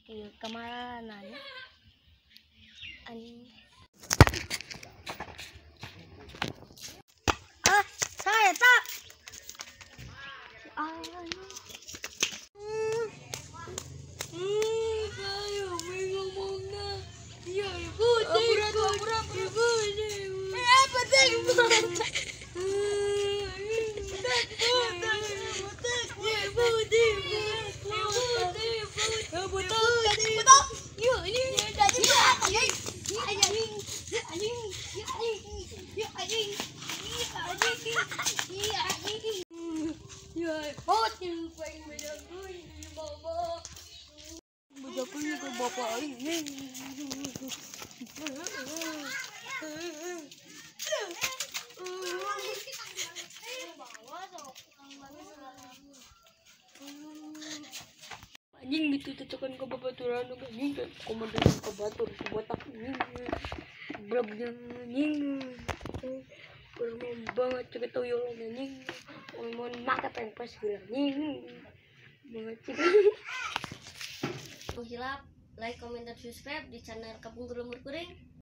Di kamarana nya. Anjing. Ah, saya tak. Anjing gitu cocokan ke babaturan anjing komandan ke batur botak anjing blognya anjing bermain banget cek tuyul anjing mau maka pengen pas gue anjing banget cek. Hilap like, comment, dan subscribe di channel Kampung Lembur Kuring.